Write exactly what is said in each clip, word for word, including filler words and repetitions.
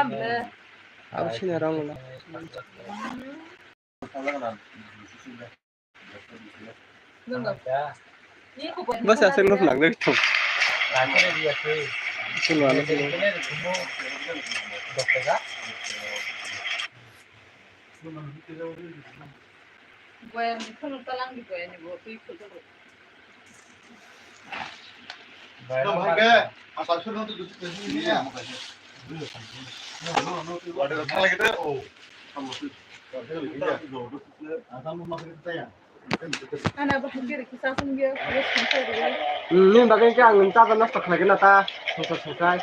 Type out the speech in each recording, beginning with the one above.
Abo sini rang wngna. Bwsa aswk no phlangwi thung. Swngo ano swngo. Boyang ni phano talang di boyang ni bo twi khulto. Hmm, nini bagwi khe ang nini chakha nosto khlai gana ta, songsa songsa.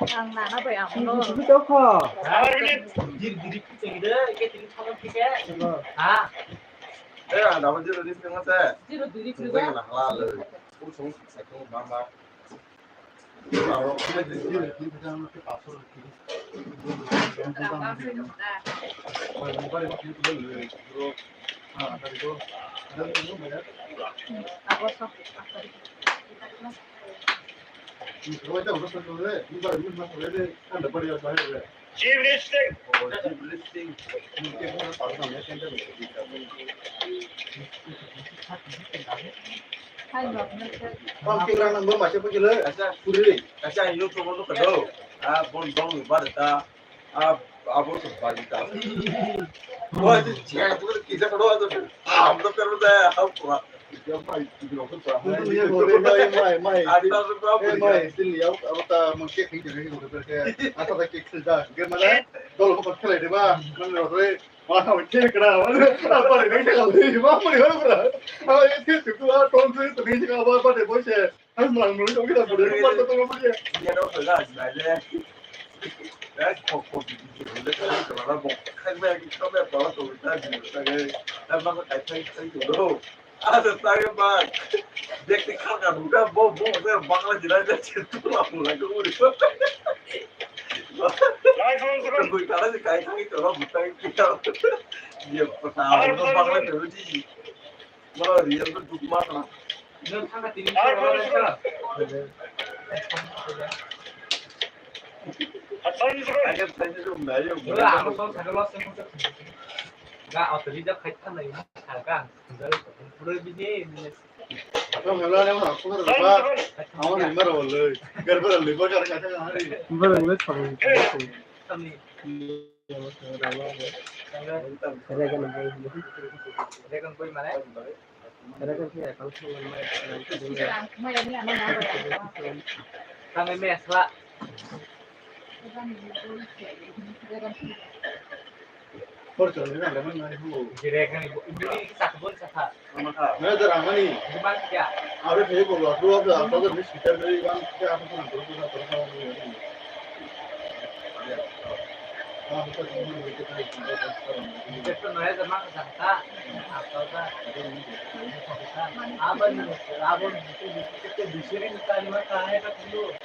Ang nana bai ang no. Diri diri kita gitu, kita ini sama kita. Ha? Eh, ada apa sih tadi setengah teh? Zero diri kita. Setengah lah, lah. Aku sama saya tuh mama. Chief Listing. Bang kira nang bang baca apa kira? Kaisa, puri. Kaisa YouTube no kado. Ah, bon bang bar ta. Ah, abo to bar ta. Wah, itu jangan tu kita kado ada. Ah, am to karo da, ah, pura. Mai, mai, mai. Mai, mai, sini ya, apa ta mungkin kita ni kita berke. Apa ta kita dah. Gimana? Kalau mau pakai deh, bah. Mana orang? Wah, kau cek dah. Apa ni? Kau cek kau ni. Apa ni? Apa ni? Apa itu tu? Ah, kau tu tu ni kau apa apa deh, bos ya. Harus malam dulu kau kita boleh. Kau tu tu boleh. Dia dah pegang, dah. Dah, kau kau tu tu boleh. Kau dah mau. Kau dah mau. Kau dah mau. Dah mau kau cek cek tu. Ada saya bang. Dia kau kau dah mau. Mau saya bangla jiran dah cek tu lah. Mulai kau boleh. Bwtwi kana se kai thangwi tongo, bwtwi kisa. Ye pata, ano bangla tongwi di. Moro real to duk ma tong. Nang thangka tini. Agar thaise se umnai, umnai. Ga auto reserve khai thang nai ma thang ka. Pura bini. Tong hela ne ma pura ba. Amo ni maro le. Gar bara le ba gar ka ta hari. Bara le thang. Regan boy. Regan boy mane? Regan ke akal thang mane. Tang me asla. Jirek nang ibu, ibu ni sakbun sakha. Mana kha? Mana jarang mani. Gimana dia? Ada saya bawa dua belas, ada ni sekitar dari bang kita apa pun terus terus terus. Itu naya zaman sakha. Apa apa? Abang, abang itu itu disirin tadi mah kahai tak dulu.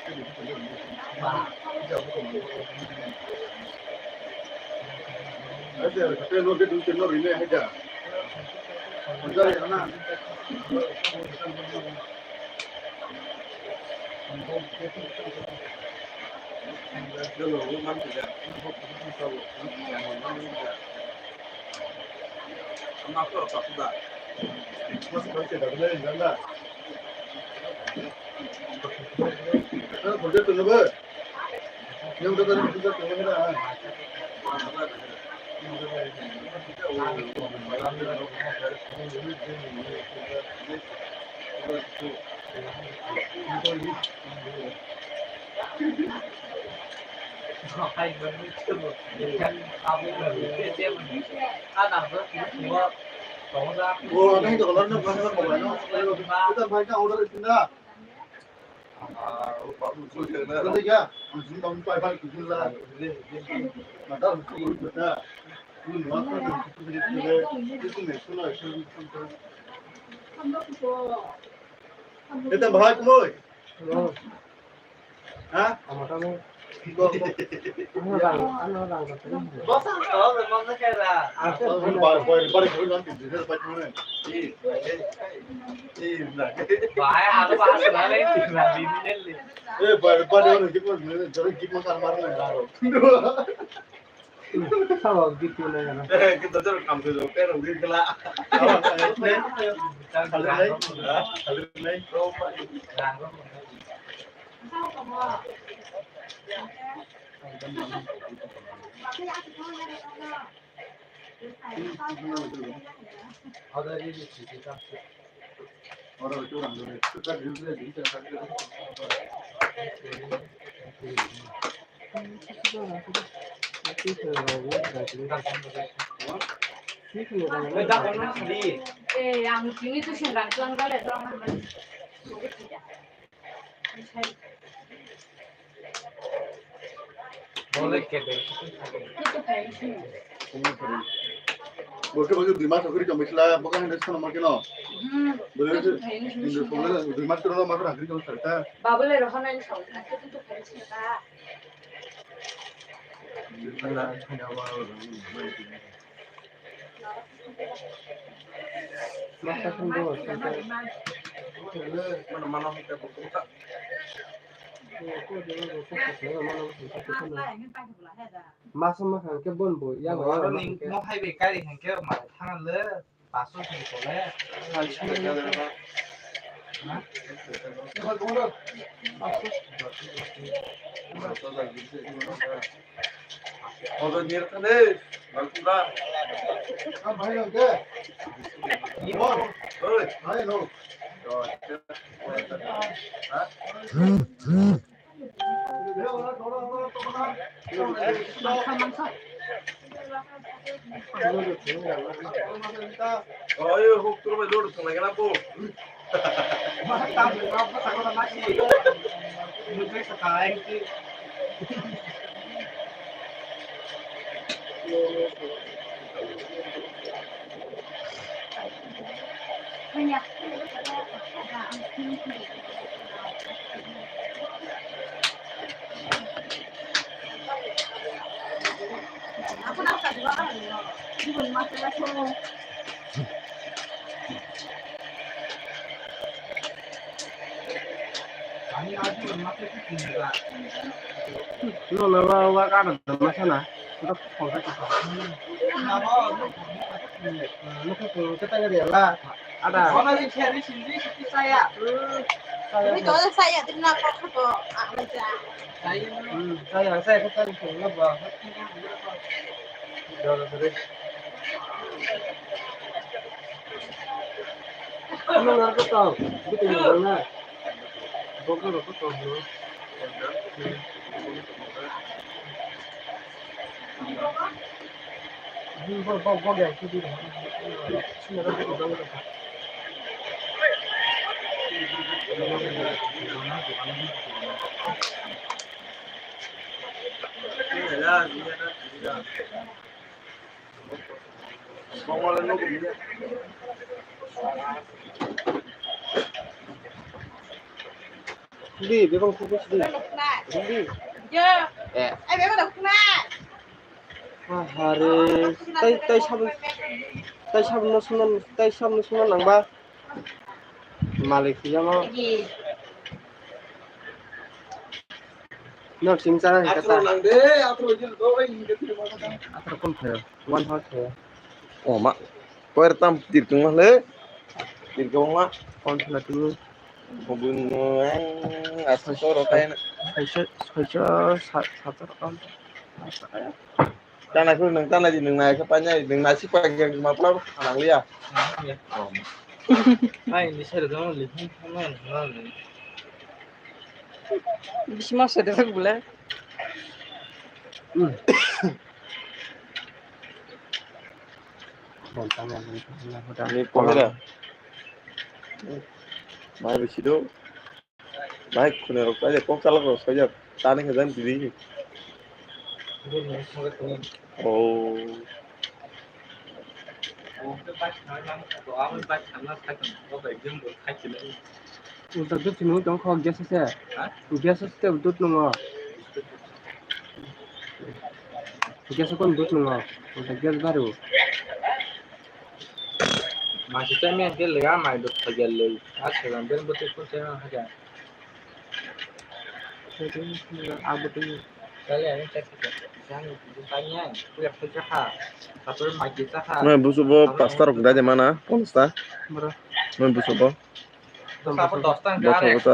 O, nang to kolor no bukan kolor no. Kita baik na order itu na. Ada ya, anjing dong pai pai itu lah. Mata itu kita. Ini mata itu kita itu nih sudah sudah. Kita bahas boy. Ha? Ano rang, ano rang. Bosa ko, mo na kaya. Ano ba, ba, ba, ba, ba, ba, ba. Bai, ano ba, ano ba, ano ba. Eh, ba, ba, ano, git mo, jare git mo, kan mar na, aro. Sawa git mo na, ano. Eh, kita jare kam tu, pero git kala. Kali nai, kali nai. Eh, ang sini tu sing rang tuang kali tu. Bole kede. Bokhe bokhe dui mas okri tong bisla, bokhe hande sono ma keno. Hmm. Bole se, dui mas keno ma keno okri tong bisla. Babule rohana ni song, tu tu tu. Masa ma hangke bon bo ya. Mo hai be kari hangke ma thangan le. No, no, no, wa ka na ma sana. Ada. Saya, saya, terima kasih. Hmm, saya, saya, saya, saya. Ano nga ko to? Dito yung mga. Boko ko to, no? Bo, bo, bo, ya, hindi. Di, bebang kukus di. Di. Eh. Ahare, tai, tai sabun, tai sabun no sunan, tai sabun no sunan nangba. Malik siyamo. No, sing chana ni kata. Atro nang de, atro jil do, bai, ni kati ma kata. Atro kon khayo, one house khayo. O ma, koir tam tirkung ma le, tirkung ma. Kon khna tu. Bubun mo, ang, asal soro kaya na. Saiso, saiso, sa-, satu rokam. Tana kuru nang tana di nang nai ka panya, nang nasi pagi yang matlab, nang liya. Nang liya. Oh. Ai, ni sir dong, li, nang, nang, nang. Bisi ma sede tak bole. Hmm. Ni pohera. Mai bisi do. Mai khune rok sai kok chalak rok sai tani khe jan tidi. Oh. Ulta dut simi tong kho gas se. Ha? Gas se dut nungo. Gas kon dut nungo. Ulta gas baru. Masi chai men ke lega mai dut khaja le. A segan ben bote ko se ha ja. Nang busu bo pasta rok dai de mana, ponsta. Bro. Nang busu bo. Botho botho.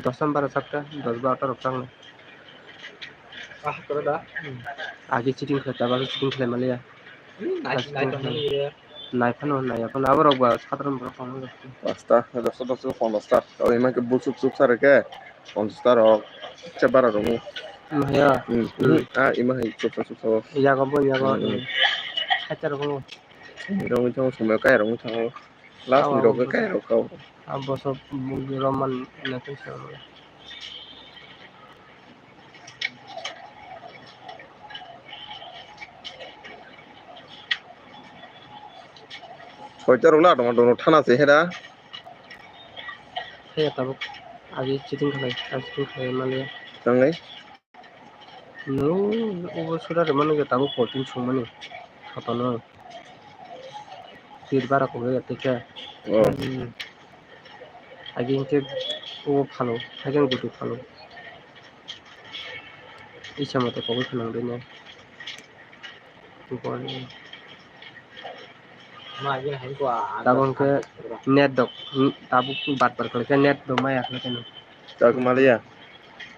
Dosta bara sakta, dos ba ato rok chang. Ah, koro da. Agi cheating khlai, tabagi cheating khlai maliya. Nai phano nai phano abo rok ba sadharon borok tong. Pasta, dosta, dosta, pondosta. Oi ma ke buchuk chuk sar ke. Pondosta rok. Che bara rok. Maya. Hmm. Ah, ima hai chuk chuk chuk. Yago bo yago. Hacha rok. Rong thang somoi kai rong thang. Last ni rok kai rok kau. Abo so roman na ke sa. Soita rok la dong dong thana se hera. He tabuk agi cheating khlai, agi cheating khlai mali. Tangai. No, obo sura rwmani je tabuk fourteen songmani. Khotono. Tir bara koboi ya tei khe. Oh. Hmm. Agi hwnkhe obo phalo, haikhe gudu phalo. Isa moto koboi phanang dino. Tabuk hwnkhe net dok, tabuk bat bar khlai khe net dok maya khlai khe no. Tak maliya.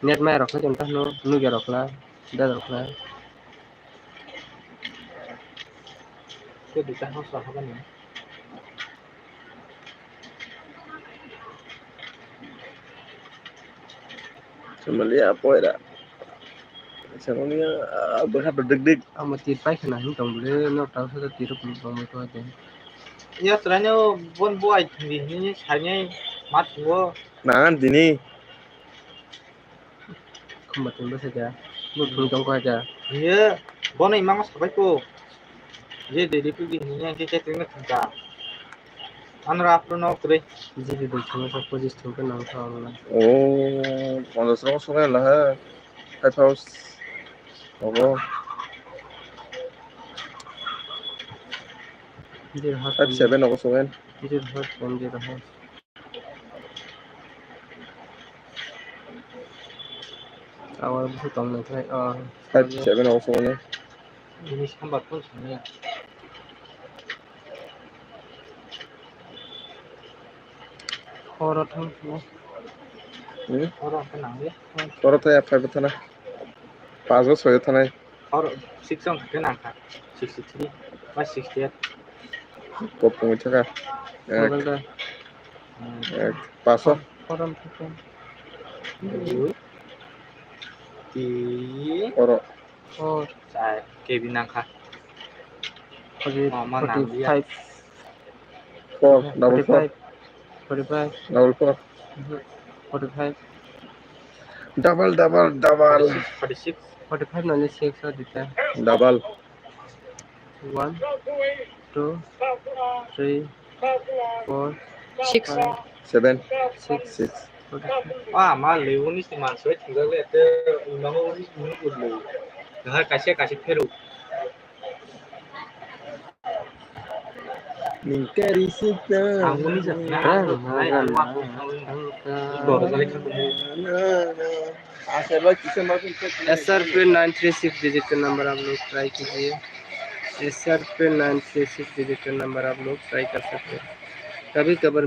Net maya rok khe tong tamo nugya rok la, da rok la. Ke duita hoso habani. Samalia poira. Samalia, ah, bwkha dik dik. Amo tir pai khna hin tong bole, no tang sa tir rok tong bole ko de. Ya traino bon bo ai thindi hin sai nai mat bo. Nangan dini. Khumba tongbo se da. Bo thung tong ko da. Ye, bono imang sabai ko. Je de de pigi ni ke ke tengna thangka. Anra apro no kre. G B bai thangka pojis thangka nang thang na. Oh, ponjas rok songa la ha. Five house. Obo. Zero house. Five seven obo songa. Zero house, one zero house. Abo busu tong nang khe, ah, five seven obo songni. Ini sambar phone songni. Khoro thang thang. Hmm? Khoro khe nang le. Khoro thaya five thana. Pajo soyo thanai. Or six on khe nang kha, sixty three ba sixty eight. Kopung thaka. Ek. Mobile da. Ek. Paso. Korom thaka. Dui. Tin. Oro. Four. Char. K B nang kha. Forty, mama nang dia. Forty five. Four, double four. Forty five. Double four. Mhm. Forty five. Double, double, double. Forty six, forty six. Forty five nani six o dita. Double. One, two, three, four, six. Five, seven. Six. Six. Forty five. Ah, ma lebu ni si manso thingale te imango ni ni urlo. Nahar kasia kasia pheru. Ningkari sita. S R P nine three six digit का नंबर आप लोग ट्राई कीजिए। S R P nine three six digit का नंबर आप लोग ट्राई कर सकते हैं। कभी कभार